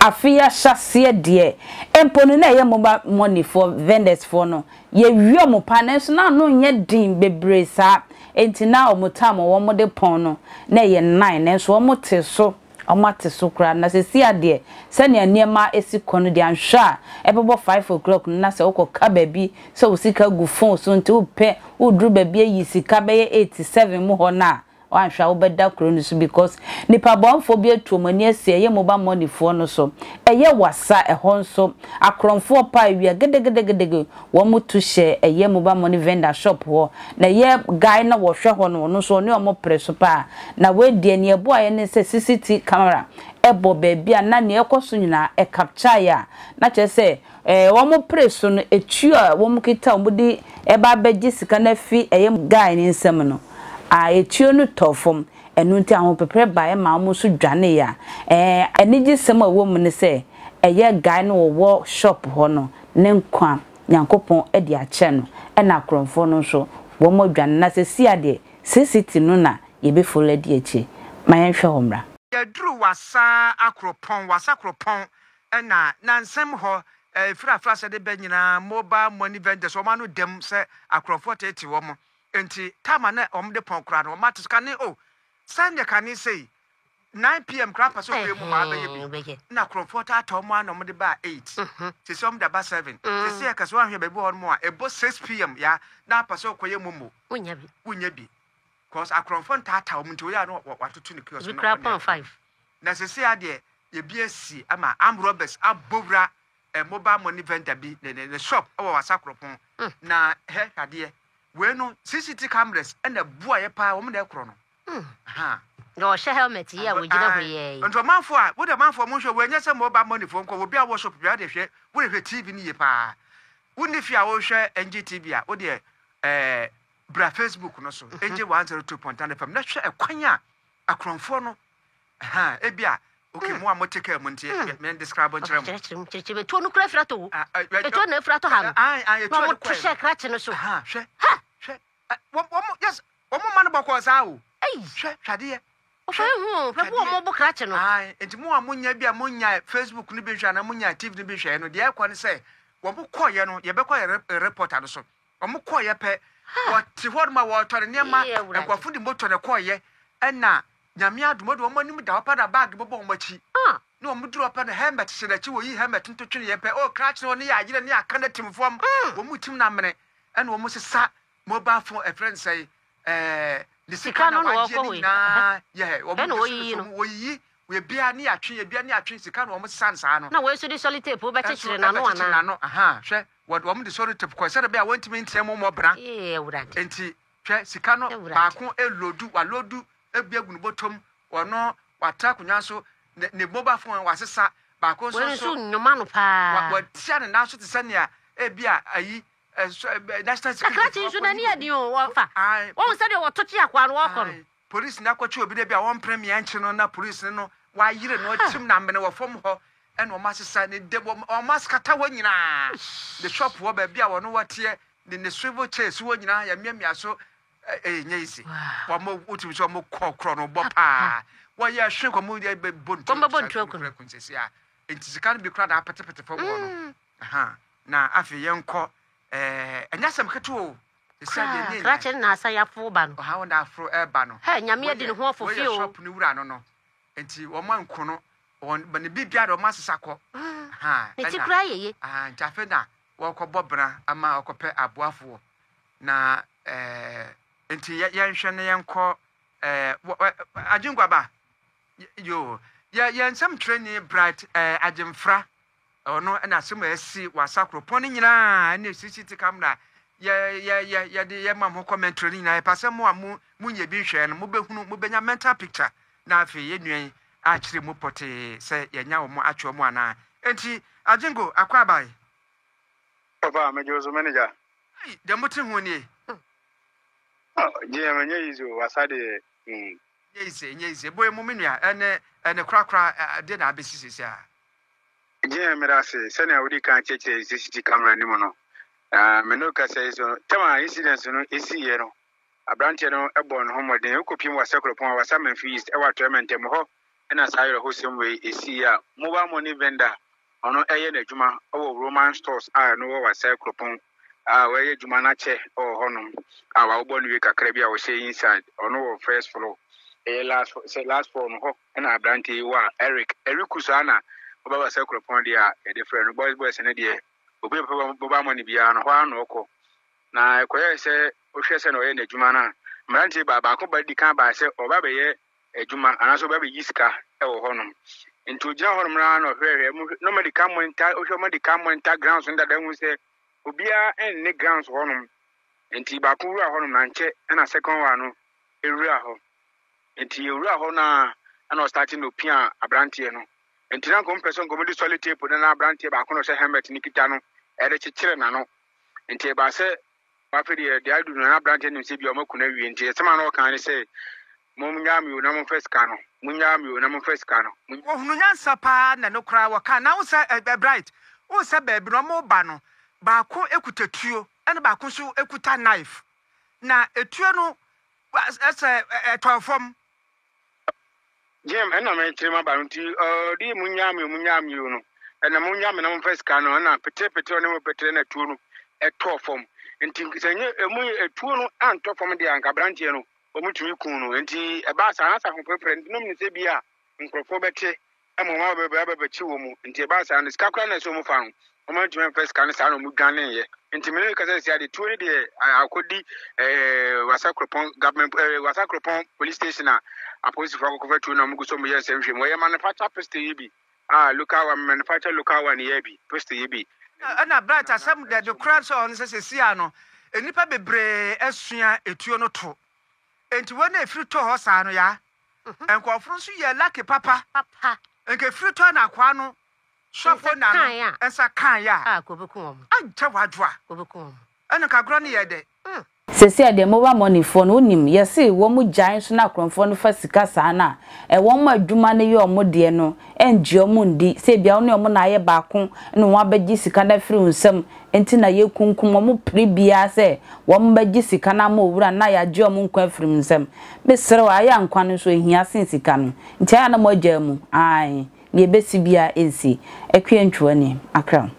Afe yi ahyɛaseɛ deɛ mpo no na ɛyɛ mobile money foɔ vendors foɔ no yɛwie wɔn paa nanso na ano nyɛ den bebree saa enti na wɔn time a wɔn de pɔn no na ɛyɛ nine nanso wɔn te so wɔn ate so koraa na seesei adeɛ sɛnea nneɛma si kɔ no deɛ anhwɛ a ɛbɛbɔ 5 o'clock no na sɛ wokɔ ka baabi sɛ wo sika gu phone so nti wopɛ woduru baabi ayi sika bɛyɛ 8, 7 mu hɔ no a, wanhwɛ a wobɛda kuro no so because nipa bɔnfoɔ bi atu wɔn ani asi ɛyɛ mobile money foɔ no so. Ɛyɛ wasa ɛhɔ nso akorɔmfoɔ paa awia gedegedegedege wɔn tu hyɛ ɛyɛ mobile money vendor shop hɔ na ɛyɛ guy na wɔhwɛ hɔ no, ɔno nso ɔne wɔn pere so paa. Na wei deɛ nea ɛboaeɛ ne sɛ CCTV camera ɛbɔ baabi a na nea ɛkɔ so nyinaa ɛcapture a na kyerɛ sɛ wɔn pere so no, etuo a wɔn kita a wɔn de ɛba abɛgye sika no afi ɛyɛ guy ne nsam no a, etuo no tɔ fam. Ɛno nti ahopepere baeɛ ma wɔn nso dwaneeɛ a anigyesɛm a ɛwɔ mu ne sɛ ɛyɛ guy no wɔwɔ shop hɔ no ne nkwa Nyankopɔn de akyɛ no, ɛna akorɔmfoɔ no nso wɔn adwane. Na seesei adeɛ CCTV no na yɛbɛfollow adi akyire. Ma yɛnhwɛ hɔ mmra. Yɛduru Wassa Akropɔn, Wassa Kuropɔn na nansɛm hɔ ɛfiri afrasɛ de bɛ nyinaa mobile money vendors wɔn ano dam sɛ akorɔmfoɔ teetee wɔn nti time a na wɔn de pɔn koraa no wɔn ate so kane oh sɛndeɛ kane sei 9 p.m. koraa pɛ sɛ ɔkɔyɛ mu maa bɛyɛ bi na akorɔmfoɔ taataa wɔn ano wɔn de baa 8, sɛsɛ wɔn de aba 7, sɛsɛ yɛ kɛsɛ wɔn ahwɛ baabi wɔ hɔ nom a ɛbɔ 6 p.m. ya na apɛ sɛ ɔkɔyɛ momo wonya bi. Wonya bi cause akorɔmfoɔ ntaataa wɔn nti wɔyɛ a na watoto ne kiosk Ebi no koraa ɔne pɔn ɛkɔ. 5. Na sɛsɛ adeɛ yɛbi asi ama armed robbers abɔ wura mobile money vendor bi ne shop wɔ Wassa Kuropɔn. Na hɛ adeɛ wei no, CCTV cameras ɛna boa yɛ paa, wɔn na ɛkorɔ no ha. Na ɔhyɛ helmet yi a wɔgyina hɔ yi ara yi. Nti ɔmanfoɔ a wode ɔmanfoɔ mo nhwɛ wei, nyɛ sɛ mobile money foɔ nkɔ obi a wɔ shop bi a wode hwɛ, wode hwɛ TV no yie paa. Wonni fie a wohwɛ NGTV a, wodeɛ bra Facebook no so, NG 102.9 FM, na hwɛ ɛkwan a akorɔmfoɔ no ha ebi a okay mo a mote kaa mu nti me describe nkyerɛ mo. Kyerɛkyerɛ mu, kyerɛkyerɛ mu. Etuo no kura afiri atɔ wo. Ah, eh, eh, Etuo na afiri atɔ ha no. Ae, ae, Na etuo wɔn de to kɔɛ hyɛ krakye no so. Ha, hwɛ. Ha! Hwɛ. Wɔn, yes, wɔn mma no bɔkɔɔ saa o. Ei! Hwɛ, hwɛ adeɛ. Ɔfɛ ehu o, hwɛ bo wɔn bo krakye no. Ae, nti mo a monya bi a monya Facebook no bi nhwɛ anaa monya TV no bi nhwɛ no, deɛ ɛkɔ ne sɛ wɔn kɔɔyɛ no, yɛbɛkɔ yɛ reporter no so. Wɔn kɔɔyɛ pɛ, wɔte hɔ nom a wɔretɔ ne nneɛma, Yee, Awurade. nkurɔfo de motor na ɛkɔɔyɛ, ɛna Nyame adom wɔde wɔn anim da hɔ pɛ na bag bobɔ wɔn akyi. Ne wɔn duru hɔ pɛ na helmet hyɛ n'akyi, wɔyi helmet no to twene yɛn pɛ, oh krakye no, ɔne yɛ ayerɛ ne aka no atim fam, wɔn tim no amene, ɛna wɔn sesa mobile phone ɛfrɛ no sɛe ne sika Sika na no na wagyeɛ wɔkɔ ne wei. nyinaa yɛ wɔn Ɛna de wɔyiyi so no. no wɔyiyi ebia ne yɛatwe, ebia ne yɛatwe sika na wɔn sesa no saa no. Na wei nso de sellotape Ɛnso wobɛkyekyere n'ano ɛbɛkyekyere anaa? n'ano, aha, hwɛ, wɔde wɔn de sellotape kɔ sɛdeɛ ɛbɛyɛ a wɔntumi nteɛ mu mmɔ bra. Ee, Awurade. Nti hwɛ sika no. Awurade. Baako elodu, walodu ebi agu ne bɔtɔm, ɔno watra akonnwa so, ne mobile phone wasesa baako nso Wei nso so nnwoma no paa. Watia ne nan so te sɛ nea ebi a ayi national Na security krakye nso n'ani yɛ den o, wɔfa. Ae. Wɔn sɛdeɛ wɔto kye akoa no wɔkɔ no. Ae, polisi no akɔkye obi dɛ bi a wɔmpere mmea nkye no na polisi no wayere no atim na amene wɔ fam hɔ, ɛna wɔn asesa ne de wɔn askata hɔ nyinaa, ne shop hɔ baabi a wɔn wɔteɛ ne swivel chair si hɔ nyinaa yɛmiamia so. Ɛyɛ nyɛ easy. Wɔn wotumi sɛ wɔn kɔ korɔ no bɔ paa, wɔyɛ hwe kɔ wɔn yɛ bɔ ntuo. Wɔn bɛbɔ ntuo kun. Kun sisi a nti sika no bi kora na apetepete fam hɔ no ha. Na afei yɛn kɔ ɛnyɛ asɛm ketewa o. Sisi adeɛ ne krakye no na asan aforo ba no. Ɔha wɔn na aforo ɛɛba no. Hɛ, Nyame adi ne ho ɔfo fi wɔyɛ o. Shop no wura no nti wɔn anko no, wɔn ne biribiara de wɔn asesa kɔ ha. Ne ti kura yeye. Nti afei na wɔkɔbɔ bra ama wɔkɔpɛ aboafoɔ na nti yɛnhwɛ na yɛnkɔ Agyenkwaba yo yɛ nsɛm twerɛni Bright Agyemfra, ɔno ɛna asɛm a asi wɔ Asakoropɔn no nyinaa ɛne CCTV camera yɛ yɛ yɛ yɛde yɛ ma mo commentary no nyinaa. Yɛpɛ sɛ mo a mo monyɛ bi nhwɛɛ no mobɛhunu, mobɛnya mental picture na afei yɛn nua yi akyerɛ mu pɔtee sɛ yɛnya wɔn atwe wɔn anaa. Enti Agyengo akɔ abae. Papa, megye wo so, manager. Ei, deɛ mote ho nie. Oh, GM, ɛnyɛ easy o, wasa deɛ. Ɛnyɛ easy, ɛnyɛ easy. Boy mu me nua, ɛne ɛne korakora adeɛ na abɛsi sisi a. GM, meda ase sɛnea wodi kan kyerɛkyerɛ CCTV camera no mu no. Na me ne wo kasa yi so, tam a incident no esiiɛ no, aberanteɛ no bɔɔ ne ho mmɔden. Wokɔpiem Wassa kuropɔn a Wassa Mamfi East ɛwɔ Atɔeɛ mantam hɔ. Ɛna saa awerɛhosɛm wei ɛsii a mobile money vendor ɔno ɛyɛ n'adwuma wɔ Roman stores a ɛno wɔ Wasai kuropɔn a wɔyɛ adwuma no akyɛ wɔ hɔnom a wɔabobɔ no wie kakra bi a wɔhyɛ inside ɔno wɔ first floor ɛyɛ last sɛ last floor no hɔ ɛna aberante yi wɔ a Eric Eriku saa na ɔba Wasai kuropɔn deɛ a yɛde frɛ no boys boys no deɛ obi a ɔpɛ mobile money biara no hɔ ara na ɔkɔ na ɛkɔyɛɛ sɛ wohwɛ sɛ na ɔyɛ n'adwuma no a mmeranteɛ baa baako ba di kan baa sɛ ɔba bɛyɛ adwuma anaasɛ ɔba bɛyi sika wɔ hɔnom. Nti ogyina hɔnom no ara na ɔhwɛhwɛ mu na ɔma di kan monitor, wohwɛ ɔma di kan monitor grounds no dada hu sɛ obiara nne grounds hɔnom. Nti baako wura hɔnom na nkyɛ ɛna second one no ewura hɔ. Nti ewura hɔ no a ɛna ɔstarte na opia aberanteɛ no. Nti na nka ɔmpɛ sɛ nka ɔmde solid tape no na aberanteɛ baako na ɔhyɛ helmet no kita no ɛde kyekyere n'ano. Nti ɛbaa sɛ Afei deɛ, deɛ adu no, na aberanteɛ nim sɛ ebia wɔaku no awie, nti asɛm a na ɔka ne sɛ, Monnyaa me o, na momfa sika no, monnyaa me o, na momfa sika no. Wɔhunu nyansa paa na no koraa wɔka na wo sɛ ɛ Bright wohu sɛ baabi no wɔn ba no baako kuta tuo ɛna baako nso kuta knife na etuo no ɛsɛ ɛtɔɔ fam. Jim, ɛna mekyerɛ m'aba no nti ɔde munnyaa me o munnyaa me o no ɛna munnyaa me na momfa sika no ɛna petere ɔne mo petere na tuo no ɛtɔɔ fam nti sɛ nyɛ emu etuo no antɔ fam deɛ anka aberanteɛ no wɔn tumi kun no nti ɛbaa saa na safo pɛrɛpɛrɛ nti nom ne sɛ bi a nkurɔfoɔ bɛte ɛma wɔn abɛbɛ abɛbɛkyi wɔn mu nti ɛbaa saa no sika koraa na ɛsɛ wɔn fa no wɔn antumi amfa sika no saa na wɔn dwaneeɛ nti mene kasa si ade tuo no deɛ akɔdi ɛɛ wasa kuropɔn government ɛɛ wasa kuropɔn police station a apolisifoɔ akɔkɔfa tuo na wɔn gu so wɔn yɛ nsɛm hwɛ mu wɔyɛ manufacture pistol yi bi a local one manufacture local one yɛ bi pistol yi bi. Ɛna Bright asɛm deɛ de kora sɛ ɔno sɛ sɛsi a no nnipa bebree asua etuo no to nti wɔn a efiri tɔ hɔ saa no yaa nkurɔfo nso yɛ lucky papa nka efiri tɔ na akoa no Sɔfo na no nsa kaeɛ a, ankyɛ wadwo a, ɛna nka agorɔ no yɛɛ dɛ. Seesei deɛ mobile money foɔ no wonim yɛse wɔn gyae nso na akorɔmfoɔ no fa sika saa no a wɔn adwuma no yɛ wɔn deɛ no ɛngye wɔn ndi sɛ ebia wo ne wɔn na ayɛ baako na wɔn abɛgye sika no afiri wo nsam nti na yɛkunkum wɔn pere biara sɛ wɔn bɛgye sika no ama owura no na yɛagye wɔn nkwa afiri mo nsam mesrɛ wo ayɛ a nkwa no nso ɛhia sen sika no nti ayɛ a na moagyaa mu aane Deɛ ɛbɛsi biara ɛnsi. Akua Ntwoa nie, Accra.